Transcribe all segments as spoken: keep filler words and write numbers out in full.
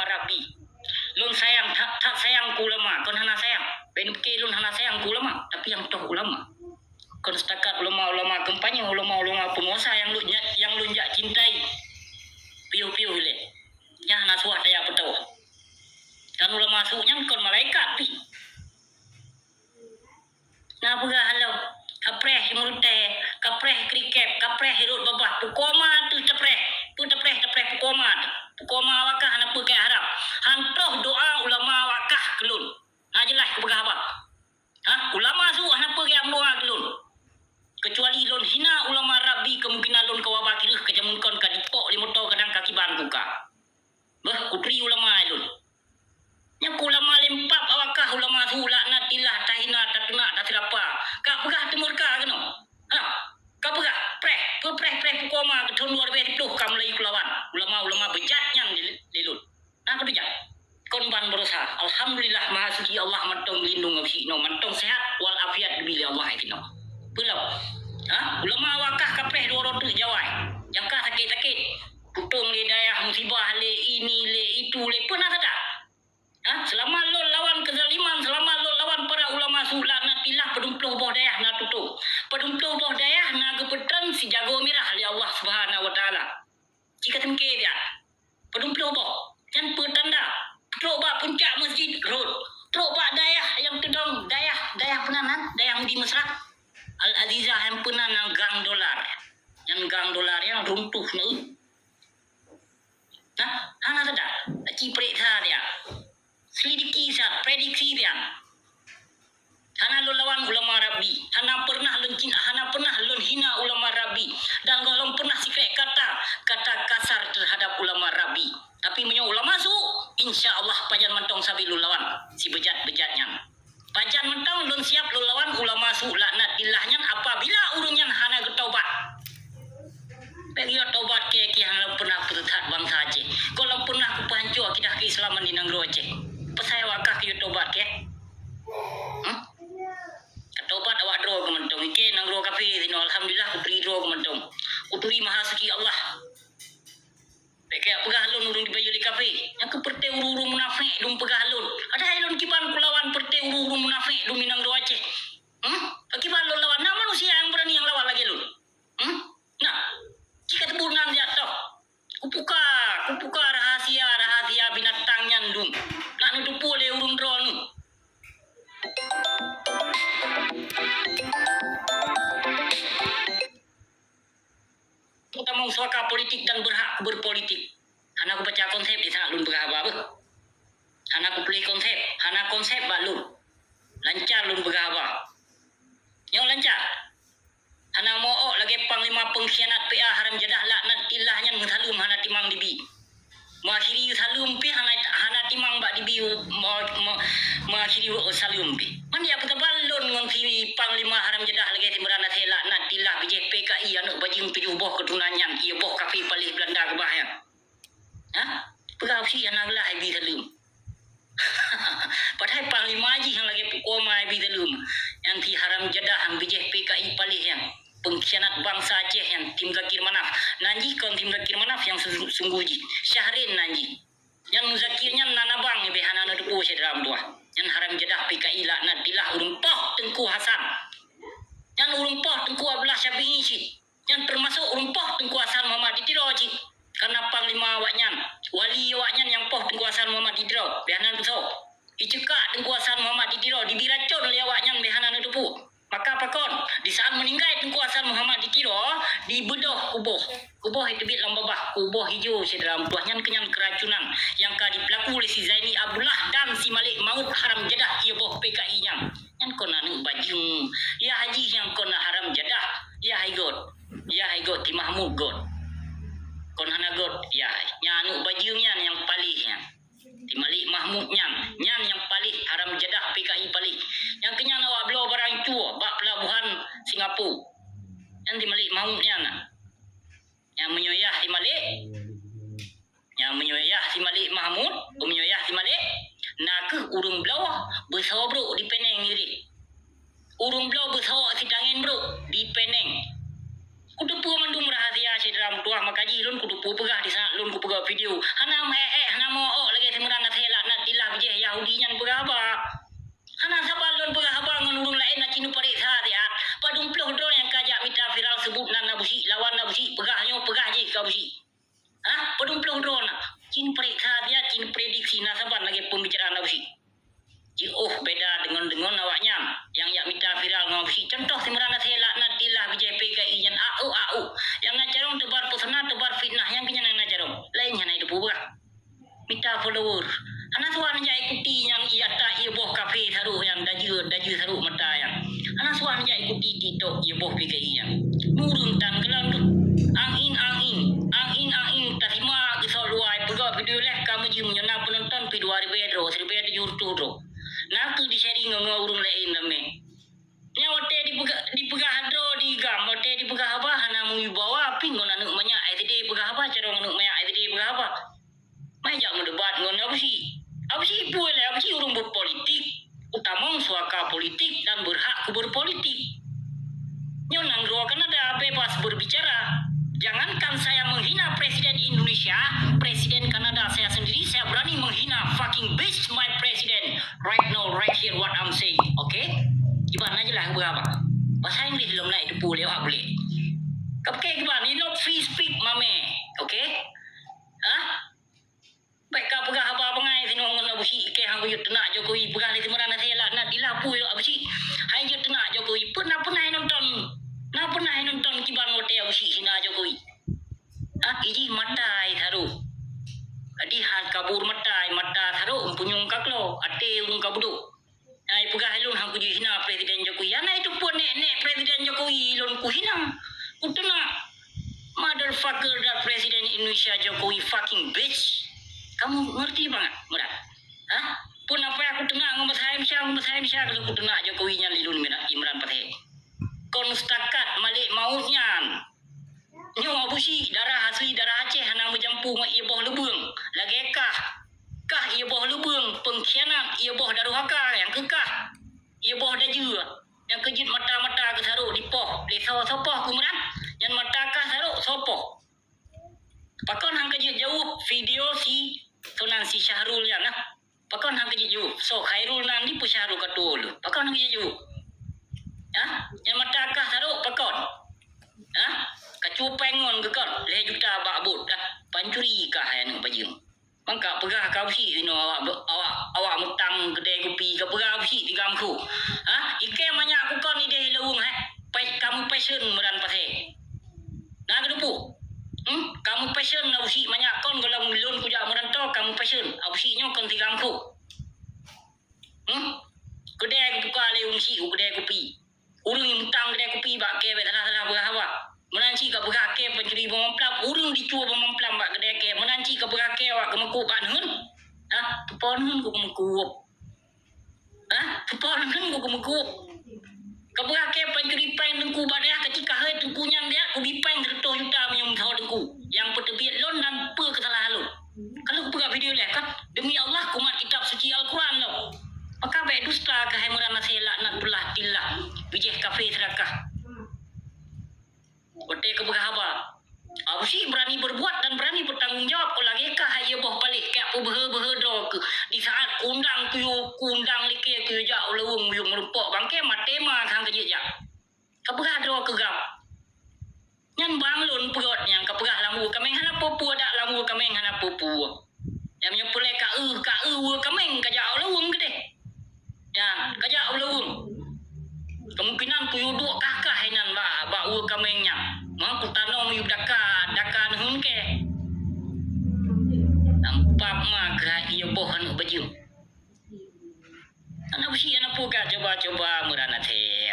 Rabbi. Lôn sayang, that, that sayang keu ulama, kon hana sayang. Bèk neupike lôn hana sayang keu ulama, tapi nyang toh ulama. Kon setakat ulama-ulama kampanye, ulama-ulama peunguasa nyang lôn, nyang lôn jak cintai. Piôh-piôh ilèe. Nyan hana suah tajak peutoh. Dan ulama su nyan kon malaikat pih. Na peugah lom, kapreh murtée, kapreh krikeb, kapreh rot babah, pukoma teuh tapreh, peu tapreh, tapreh pukoma teuh. Pukoma awakah hana peue keu harab. Han troh doa ulama awakah keu lôn. Na jeulaih kupeugah haba. Ha, ulama su hana peue keu doa keu lôn. Keucuali lôn hina ulama Rabbi, kemungkinan lôn ka waba kireuh ka jameun kon ka dipok lé moto kadang ka kiban buka. Beuh, kuturi ulama lôn. Nyan keu ulama lempap awakah ulama su laknatillah tahina tateunak taseurapa. Ka peugah teumurka keunoe. Ha, ka peugah preh, peupreh-preh pukoma keu thon dua ribèe siplôh ka mulai kulawan. Ulama-ulama beujat nyan lé, lé lôn. Na keu beujat. Kon ban beurasa. Alhamdulillah maha suci Allah mantong lindong ngon si inoe mantong sehat wal afiat geubri lé Allah inoe. Peulom. Ha? Ulama awakah kapreh dua roh teuk jawai. Nyang ka sakét-sakét. Tutong lé dayah musibah lé ini lé itu lé peue na saja. Ha? Seulama lôn lawan keuzaliman, seulama lôn lawan para ulama su laknatillah padum ploh boh dayah na tutong. Padum ploh boh dayah na geupeutreun sijagoe mirah lé Allah Subhanahu wa Taala. Jika teumike dia. Padum ploh boh. Nyan peutanda. Trok bak puncak masjid rot. Trok bak dayah nyang teudong dayah, dayah peunan nan, dayah Mudi Mesra. Al Azizah nyang peunan nan gang dolar. Nyan gang dolar nyang runtuh neu. Nah, hana saja. Aci pereksa dia. Selidiki sa prediksi dia. Hana lôn lawan ulama Rabbi. Hana pernah lôn cin-, hana pernah lôn hina ulama Rabbi. Dan gohlom pernah sikrek kata, kata kasar terhadap ulama Rabbi. Tapi meunyoe ulama su, insya Allah pajan mantong sabe lôn lawan si beujat-beujat nyan. Pajan mantong lôn siap lôn lawan ulama su laknatillah nyan apabila ureuëng nyan hana geutobat. Bèk geuyue tobat kèe, kèe hana lom pernah peusesat bansa Aceh. Gohlom pernah kupeuhanco akidah keislaman di nanggroe Aceh. Peue sa awakah geuyue tobat kèe? Hmm? Tobat awak droe keuh mantong. Ikèe nanggroe kafé sinoe, alhamdulillah kuturi droe keuh mantong. Kuturi maha suci Allah. Bèk kajak peugah lôn ureuëng jibayeue lé kafé. Nyang keuh peureuté ureuëng-ureuëng munafék dum peugah lôn. Padahai lôn kiban kulawan peureuté ureuëng-ureuëng munafék dum di nanggroe Aceh. Hmm? Kiban lôn lawan? Na manusia nyang beurani nyang lawan lagèe lôn? Hmm? Nah, jika teubeunan di ateueh, kupuka, kupuka rahasia-rahasia binatang nyan dum. Nak neuteupeue lé ureuëng droeneuh. Tamong suaka politik dan berhak berpolitik. Hana kubaca konsep di saat lôn peugah haba beuh. Hana kupeuleueh konsep, hana konsep bak lôn. Lancar lôn peugah haba. Nyoe lancar. Hana mook lagèe panglima pengkhianat P A haram jadah laknatillah nyan meusaleuem hana timang dibi. Meuakhiri saleuem pih hana, hana timang bak dibi, meu-, meu-, meuakhiri saleuem pih. Man ya peusabab lôn ngon si panglima haram jadah lagèe si Imran Nasir laknatillah bijéh P K I aneuk bajeueng tujoh boh keuturonan nyan, ié boh kafé paléh Beulanda keubah nyan. Ha? Peugah si hana geulah ibi saleuem. Padahai panglima jih nyang lagèe pukoma ibi saleuem. Nyang si haram jadah nyang bijéh P K I paléh nyan. Pengkhianat bansa Aceh nyan, si Muzakir Manaf. Nan jih kon si Muzakir Manaf nyang sungguh jih. Syahrin nan jih. Nyan Muzakir nyan nan abang nyang bèk hana neuteupeue syedara meutuwah. Nyan haram jadah P K I laknatillah ureuëng poh Teungku Hasan. Nyan ureuëng poh Teungku Abdullah Syafi'i cit. Nyan teumasok ureuëng poh Teungku Hasan Muhammad di Tiro cit. Karena panglima awaknyan, wali awaknyan nyang poh Teungku Hasan Muhammad di Tiro, bèk hana neuteupeue. Iceukak Teungku Hasan Muhammad di Tiro, dibi racon lé awaknyan bèk hana neuteupeue. Maka pakon, di saat meuninggai Teungku Hasan Muhammad di Tiro, dibeudôh kuboh. Kuboh nyang teubiet lam babah, kuboh ijo syedara meutuwah nyan keunyan keuracunan nyang ka jipeulaku lé si Zaini Abdullah dan si Malik Maut haram jadah ié boh P K I nyan. Nyan kon aneuk bajeueng. Yah jih nyang kon haram jadah. Yah igot. Yah igot si Mahmud got. Kon hana got, yah. Nyan aneuk bajeueng nyan nyang paléh nyan. Si Malik Mahmud nyan, nyan nyang paléh haram jadah P K I paléh. Nyang keunyan awak bloe barang cue bak pelabuhan Singapura. Nyan si Malik Mahmud nyan. Nyang meunyoe yah si Malik, nyang meunyoe yah si Malik Mahmud, meunyoe yah si Malik, na kheueh ureuëng bloe beusoe brok di Penang ngirit. Ureuëng bloe beusoe sitangen brok di Penang. Kuteupeue mandum rahasia syedara meutuwah, maka jih lôn kuteupeue peugah di saat lôn kupeugah video. Hana meuék-ék, hana meuok lagèe Meunan asai laknatillah bijéh Yahudi nyan peugah haba. Hana saban lôn peugah haba ngon ureuëng laén, na cit neupareksa siat. Padum ploh droe nyang ka jak mita viral seubut nan Abusyik, lawan Abusyik, peugah nyoe, peugah jih keu Abusyik. Hah? Padum ploh droe na. Cit neupareksa siat, cit neuprediksi na saban lagée pembicaraan Abusyik. Jiôh beda deungon-deungon awaknyan nyang jak mita viral ngon Abusyik. Contoh si Meunan asai laknatillah bijéh P K I nyan, au, au. Nyang na carông teubar peuseunan, teubar fitnah, nyang keunyan nyang na carông. Laén nyan na itu peugah. Mita follower. Hana suah neujak ikuti nyang iata ié boh kafé sarok nyang dajeu, dajeu sarok mata nyang. Hana suah neujak ikuti TikTok ié boh P K I nyang. Ureuëng tan keulan tu. Angin, angin. Angin, angin. Tasimak geusok luwai. Peugah video leh ka meujeuem nyoe na peunonton pi dua ribée droe, siribée tujoh reutôh droe. Na keuh di-sharing ngon ureuëng laén ramé. Nyan watée dipeugah, dipeugah droe di GAM, watée dipeugah haba hana meuwibawa, pih ngon aneuëk manyak S D peugah haba, carông aneuëk manyak S D peugah haba. Mai jak meudebat ngon Abusyik. Abusyik peue lé, Abusyik ureuëng berpolitik, utamong suaka politik dan berhak keu berpolitik. Nyoe nanggroe Kanada bebas berbicara. Jangankan saya menghina Presiden Indonesia, Presiden Kanada saya sendiri, saya berani menghina fucking bitch my president right now, right here, what I'm saying, oke? Kiban na jeulaih beurapa? Bahasa Inggris lom lai teupeu lé awak bulèe. Oke, kiban, you know, free speak, my man, oke? Hah? Bèk ka peugah haba bangai sinoe ngon Abusyik, ikei han geuyue teunak Jokowi, peugah lé si Meunan asai laknatillah peue Abusyik. Han geuyue teunak Jokowi, peue na peunah nonton, na peunah nonton kiban watèe Abusyik hina Jokowi. Ah, iji mata ai sarok. Jadi han kabur mata ai, mata sarok meupunyueng ka klo, até ureueng ka beudôk. Ai peugah lôn han geuyue hina Presiden Jokowi. Hana itu pun nèk-nèk Presiden Jokowi lôn kuhina. Kuteunak. Motherfucker, that Presiden Indonesia Jokowi fucking bitch. Kamu ngerti banget, Meunan? Hah? Pun apa nyang kuteunak ngon bahasa Indonesia, ngon bahasa Indonesia kalau kuteunak Jokowi nyan lé lôn Imran, Imran Pathé. Kon setakat malik maut nyan. Nyoe Abusyik, darah asli darah Aceh hana meujampu ngon ié boh leubeueng. Lagèe kah. Kah ié boh leubeueng, pengkhianat, ié boh daruhaka nyang keu kah. Ié boh dajeu, nyang keu jeuet mata-mata keu sarok dipoh lé soe, soe poh keu Meunan. Nyan mata kah sarok, soe poh. Pakon han keu jeuet jaweueb video si, soe nan si Syahrul nyan nah. Pakon han keu jeuet jaweueb? Soe Khairul nan di peue Syahrul ka tuwo lôn? Pakon han keu jeuet jaweueb? Hah? Nyan mata kah sarok pakon? Hah? Ka cuba péng ngon keu kon lhèe juta bak bot dah. Pancuri kah hai aneuk bajeueng. Mangka peugah keu Abusyik inoe awak, awak, awak meutang keudè kupi, ka peugah Abusyik di GAM kheun. Hah? Ikei manyak kukon idéh i laweueng, heh? Pe-, kamu passion Meunan Pathé. Na keuneuk peue? Hmm? Kamu passion Abusyik manyak kon gohlom lôn kujak meuranto, kamu passion. Abusyik nyoe kon si GAM kheun. Hmm? Keudè kubuka lé Abusyik, keudè kupi. Ureueng nyang meutang keudè kupi bak kèe bèk salah-salah peugah haba. Meunan cit ka peugah kèe pancuri boh mamplam, ureueng dicue boh mamplam bak keudè kèe. Meunan cit ka peugah kèe awak keumeukôb bak neuheun. Hah? Teupeue neuheun keu keumeukôb? Hah? Teupeue neuheun keu keumeukôb? Ka peugah kèe pancuri péng teungku bak dayah, ka cit ka hôi teungku nyan dayah, kubi péng sireutoh juta meunyoe meusaho teungku. Nyang peuteubiet lôn dan peue keusalahan lôn. Ka lôn peugah video lé kan? Demi Allah, kumat kitab suci Al-Quran lôn. Maka bèk dusta keuhai Meunan Pathé laknatullah tillah, bijéh kafé seurakah. Watèe ka peugah haba, Abusyik berani berbuat dan berani bertanggung jawab. Kon lagèe kah hai ié boh paléh, kah peubeuhe-beuhe droe keuh. Di saat kuundang kuyue, kuundang lé kèe kuyue jak u laweueng, kuyue meurumpok bangkèe, maté ma kah han keu jeuet jak. Ka peugah droe keu GAM. Nyan bang lôn peugöt nyang ka peugah lam weue kaméng hana peue-peue, dak lam weue kaméng hana peue-peue. Nyang meunyoe peureulèe ka eu, ka eu weue kaméng ka jak u laweueng keudéh. Nyan, ka jak u laweueng. Kemungkinan kuyue duek kah-kah inan bak, bak weue kaméng nyan. Meuhan kutanom yub daka, daka neuheun kèe. Nampak ma keuhai ié boh aneuk bajeueng. Aneuk beusi aneuk peugah cuba-cuba meunan até.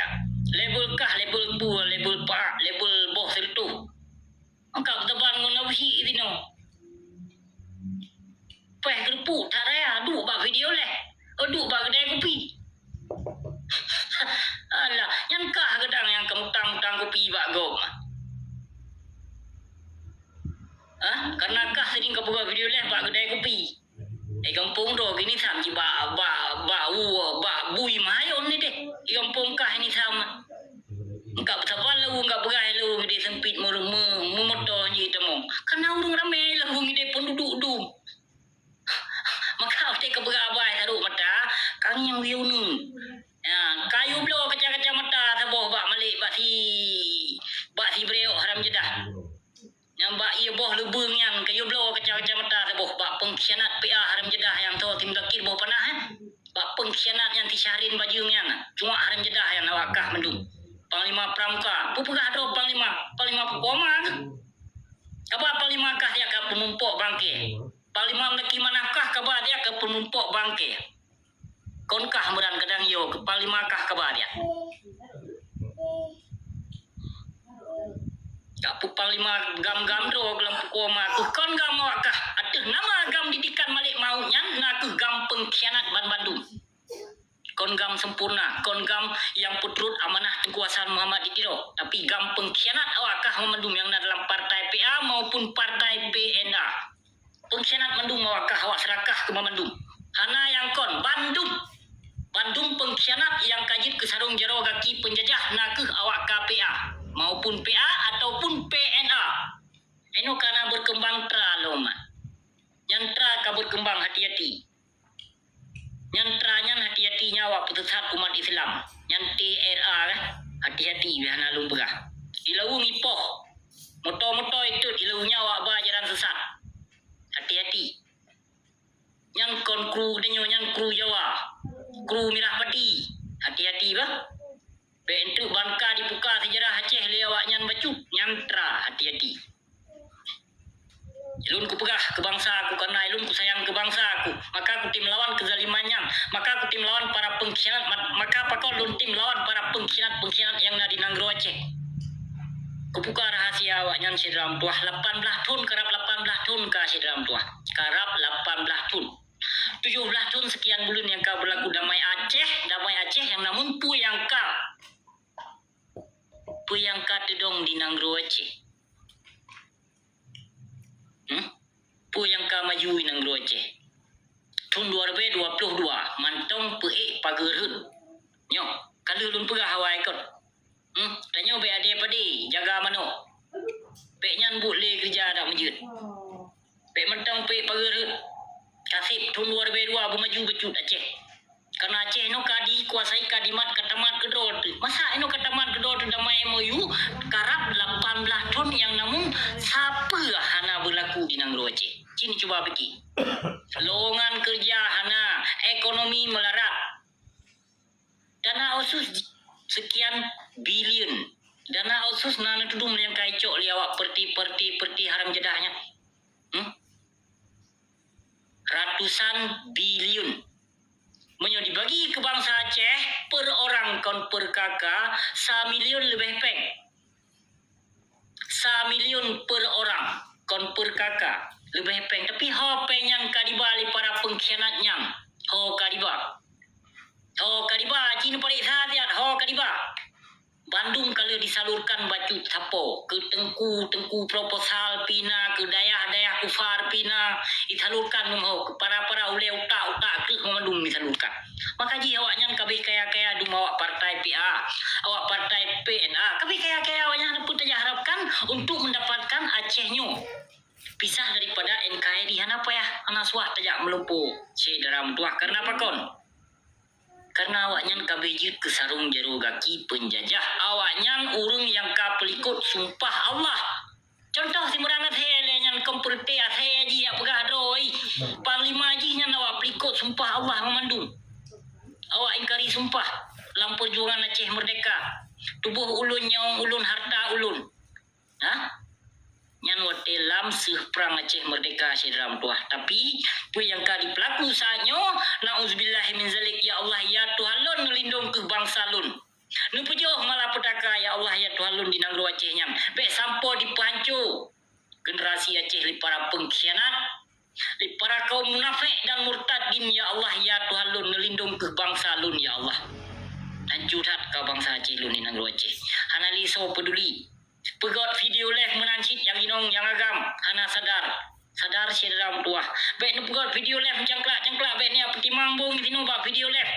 Label kah, label peue, label pak, label boh sireutoh. Angkat beuteban ngon aneuk beusi sinoe. Péh geureupuek that raya, duek bak video lé. Oh, duek bak keudè kupi. Alah, nyan kah geudang nyang keumutang-mutang kupi bak gob. Hah? Karena kah seuring ka peugah video lé bak keudè kupi. Di gampông droe gini sam ji bak, bak, bak uwa, bak bui mayon ni deh. Di gampông kah ini sam. Engkak beusaban lalu, engkak beurah lalu, gede sempit meu-, meu-, meumoto ji tamong. Karena ureueng ramé lalu gede penduduk dum. Maka Keupeugah abai sarok mata, kang nyang wiyeu ni. Ya, kayue bloe kaca-kaca mata saboh bak Malik, bak si, bak si Breok haram jadah. Nyang bak ié boh leubeueng nyan kayue bloe kaca-kaca mata saboh bak pengkhianat P A haram jadah nyang tho si Muzakir boh panah, eh. Bak pengkhianat nyan si Syahrin bajeueng nyan, cuma haram jadah nyan awak kah mandum. Panglima Pramuka, peue peugah droe panglima, panglima peue koma keuh? Kaba panglima kah jak keu peumumpok bangke. Panglima meulaki manah kah kaba jak keu peumumpok bangke. Kon kah meuran kadang yo keu panglima kah kaba jak. Kah peue panglima gam-gam droe lam pukoma keuh kon gam awak kah. Ateueh nama gam didikan Malik Maut nyan na keuh gam pengkhianat ban bandum. Kon gam sempurna, kon gam nyang peutrot amanah Teungku Hasan Muhammad di Tiro, tapi gam pengkhianat awak kah mandum nyang na dalam partai P A maupun partai P N A. Pengkhianat mandum awak kah, awak serakah keu mandum. Hana nyang kon, bandum. Bandum pengkhianat nyang ka jeuet keu sarong jaroe gaki penjajah na keuh awak K P A maupun P A ataupun P N A. Inoe ka na berkembang tra lom. Nyan tra ka berkembang, hati-hati. Nyan tra nyan hati-hati nyan awak peusesat umat Islam. Nyan T R A kan? Hati-hati, beh hana lôn peugah. Di Lawu ngipoh. Moto-moto itot di Lawu nyan awak ba jalan sesat. Hati-hati. Nyan kon kru geutanyoe, nyan kru Jawa. Kru Mirah Pati. Hati-hati bah. Bèk enteuk ban ka dibuka sejarah Aceh lé awaknyan bacut. Nyan tra, hati-hati. Lôn kupeugah keu bansa ku, kareuna lôn kusayang keu bansa ku, maka kutem lawan keuzaliman nyan, maka kutem lawan para pengkhianat, ma-, maka pakon lôn tem lawan para pengkhianat-pengkhianat nyang na di nanggroe Aceh. Kubuka rahasia awaknyan syedara meutuwah, lapan blaih thon, karab lapan blaih thon ka syedara meutuwah, karab lapan blaih thon. Tujoh blaih thon seukian buleuen nyang ka beulaku damai Aceh, damai Aceh nyang namun peue nyang ka, peue nyang ka teudong di nanggroe Aceh. Hmm? Peue nyang ka maju i nanggroe Aceh? Thon dua ribèe dua ploh dua, mantong peuék pageue rhot. Nyoe, ka lheueh lôn peugah awai kon. Hmm? Tanyoe bèk adé padé, jaga manok. Bèk nyan buet lé keureuja adak meujeuet. Bèk mantong peuék pageue rhot. Ka sép thon dua ribèe dua beumaju bacut Aceh. Kareuna Aceh nyoe ka dikuasai, ka dimat, ka tamat keudroe teuh. Masa inoe ka tamat keudroe teuh damai M O U, karab lapan blaih thon nyang namun sapeue hana beulaku di nanggroe Aceh. Cit cuba pike. Lowongan keureuja hana, ekonomi meularat. Dana otsus seukian bilion. Dana otsus na neutudong nyang ka icok lé awak peureute-peureute, peureute haram jadah nyan. Hmm? Ratusan bilion. Meunyoe dibagi keu bansa Aceh, per orang kon per K K, samilion leubeh péng. Samilion per orang, kon per K K, leubeh péng. Tapi ho péng nyan ka diba lé para pengkhianat nyan. Ho ka diba. Ho ka diba, ci neupareksa siat, ho ka diba. Bandum ka lheueh disalurkan bacut sapo, keu teungku-teungku proposal pih na, keu dayah-dayah kufar pih na, disalurkan lom ho, keu para-para ulèe utak-utak kreueh mandum disalurkan. Maka jih awaknyan ka abéh kaya-kaya dum awak partai P A, awak partai P N A, ka abéh kaya-kaya awaknyan, peue tajak harapkan untuk mendapatkan Aceh nyoe pisah daripada N K R I, hana payah, hana suah tajak meulumpo syedara meutuwah. Kareuna pakon? Kareuna awaknyan ka abéh jeuet keu sarong jaroe gaki peunjajah. Awaknyan ureuëng nyang ka peulikot sumpah Allah. Contoh, si Meuran Asèe lé nyan, kon peureute Asèe jih jak peugah droe, panglima jih nyan awak peulikot sumpah Allah meumandum. Awak ingkari sumpah lam peujuangan Aceh meurdeka. Tuboh ulôn, nyawöng ulôn, hareuta ulôn. Nah, nyan watèe lam seuh prang Aceh meurdeka syedara meutuwah. Tapi, peue nyang ka jipeulaku saát nyoe, na'udzubillahi min zalik, ya Allah, ya Tuhan lôn, neulindong keuh bansa lôn. Neupeujôh malapetaka, ya Allah, ya Tuhan lôn, di nanggroe Aceh nyan. Bèk sampoe jipeuhanco generasi Aceh lé para pengkhianat, lé para kaum munafék dan murtadin, ya Allah, ya Tuhan lôn, neulindong keuh bansa lôn, ya Allah. Hanco that ka bansa Aceh lôn di nanggroe Aceh. Hana lé soe peuduli. Peugöt video live meunan cit nyang inong nyang agam, hana sadar. Sadar syedara meutuwah. Bèk neupeugöt video live cangklak-cangklak, bèk neujak peutimang bông disinoe bak video live.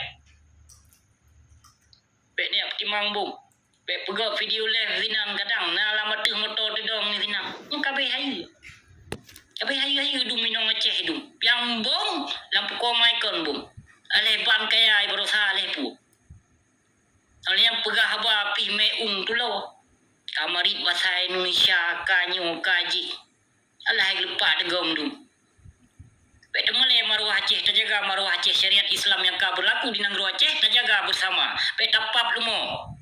Bèk neujak peutimang bông. Bèk peugöt video live sinan, kadang na lam ateueh moto teudong sinan. Nyoe ka abéh hayeue. Tapi hayeue-hayeue dum inong Aceh dum. Nyang bong lam pukoe mai kon bong. Aléh ban kaya barosa aléh pu. Aléh nyang peugah haba pih meu'ung tulo. Ka marit basa Indonesia, ka nyoe, ka jih. Alah hai geuleupah teugom dum. Bèk teumulai maruah Aceh, tajaga maruah Aceh, syariat Islam nyang ka beurlaku di nanggroe Aceh, tajaga beusama. Bèk tapap leumo.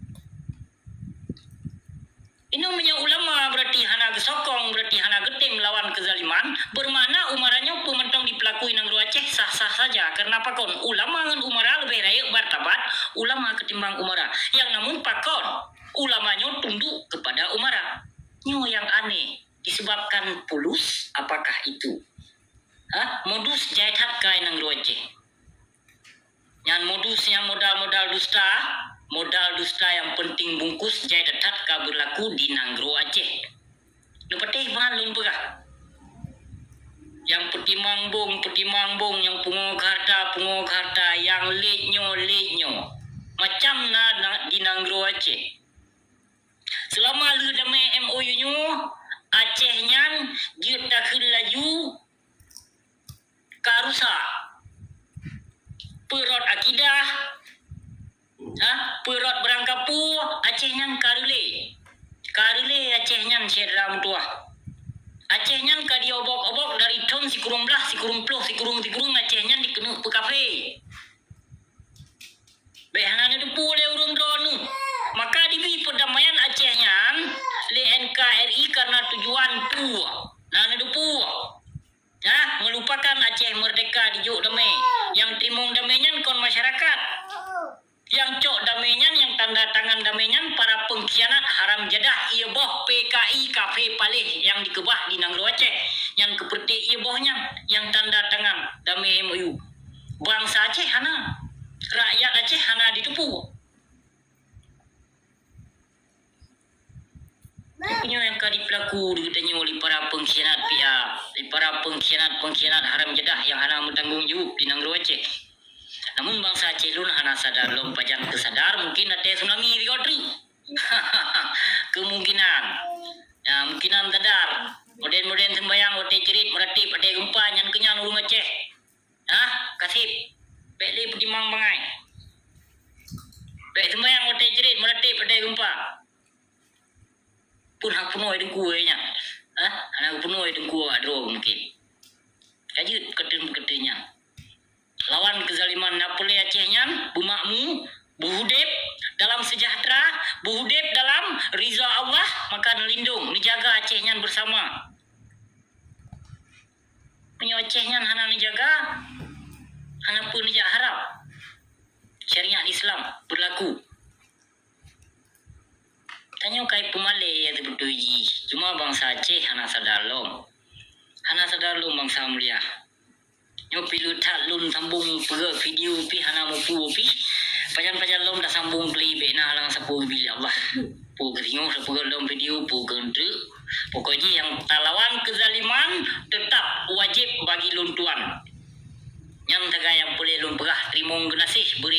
Inong meunyoe ulama berarti hana geusokong, berarti hana geutem lawan keuzaliman, bermakna umara nyoe peue mantong dipeulakui nanggroe Aceh sah-sah saja. Karena pakon? Ulama ngon umara leubeh rayeuk martabat ulama ketimbang umara. Nyang namun pakon? Ulama nyoe tunduk kepada umara. Nyoe nyang aneh. Disebabkan pulus, apakah itu? Ha? Modus jai that kai nanggroe Aceh. Nyan modus nyang modal-modal dusta, modal dusta nyang penting bungkus jai that ka beurlaku di nanggroe Aceh. Neupatéh ban lôn peugah. Nyang peutimang bong, peutimang bong, nyang pungo hareuta, pungo hareuta, nyang lét nyoe, lét nyoe. Macam na, na di nanggroe Aceh. Seulama lheueh damé M O U nyoe, Aceh nyan jeuet takheun laju ka rusak. Peurot akidah, ha, peurot beurangkapeue, Aceh nyan ka reulée. Ka reulée Aceh nyan syedara meutuwah. Aceh nyan ka diobok-obok dari thon sikureueng blaih, sikureueng ploh, sikureueng-sikureueng Aceh nyan dikeuneuk peukafé. Bèk hana neuteupeue lé ureueng droeneuh. Maka dibri peudamaian Aceh nyan lé N K R I karena tujuan peue? Na neuteupeue. Nah, meulupakan Aceh meurdeka dijok damé. Nyang teurimong damé nyan kon masyarakat. Nyang cok damé nyan, nyang tanda tangan damé nyan para pengkhianat haram jadah, ié boh P K I kafé paléh nyang dikeubah di nanggroe Aceh. Nyan keupeureuté ié boh nyan, nyang tanda tangan damé M O U. Bansa Aceh hana. Rakyat Aceh hana jiteupeue. Nyoe nyang ka jipeulaku di geutanyoe lé para pengkhianat P A, lé para pengkhianat-pengkhianat haram jadah nyang hana meutanggong jaweueb di nanggroe Aceh. Namun bansa Aceh lôn hana sadar lom, pajan keu sadar mungkin watèe tsunami sigoe treuk. Kemungkinan. Ya, mungkinan sadar. Modern-modern sembayang watèe cerit, meuratéb watèe geumpa, nyan keuh nyan ureueng Aceh. Hah? Kaseb. Bèk lé peutimang bangai. Bèk sembayang watèe cerit, meuratéb watèe geumpa. Pun hana peunoh teungku nyan. Hah? Hana peunoh teungku awak droe mungkin. Ka jeuet keuteun-keuteun nyan. Lawan keuzaliman na peureulèe Aceh nyan beumakmu, beuhudép dalam seujahteura, beuhudép dalam ridha Allah, maka neulindong, neujaga Aceh nyan beusama. Meunyoe Aceh nyan hana neujaga, hana peue neujak harab. Syariat Islam beurlaku. Tanyoe ka ipeumalèe ya seubeutôi jih, cuma bansa Aceh hana sadar lom. Hana sadar lom bansa mulia. Nyoe pih lôn that lôn sambông peugöt video pih hana mupeue pih. Pajan-pajan lom tasambông keu lé bèk na halang sapeue geubri lé Allah. Peue keu singoh tapeugöt lom video, peue keu eunteuk. Pokok jih nyang talawan keuzaliman teutap wajéb bagi lôn tuan. Nyan sagai nyang peureulèe lôn peugah, teurimong geunaséh beu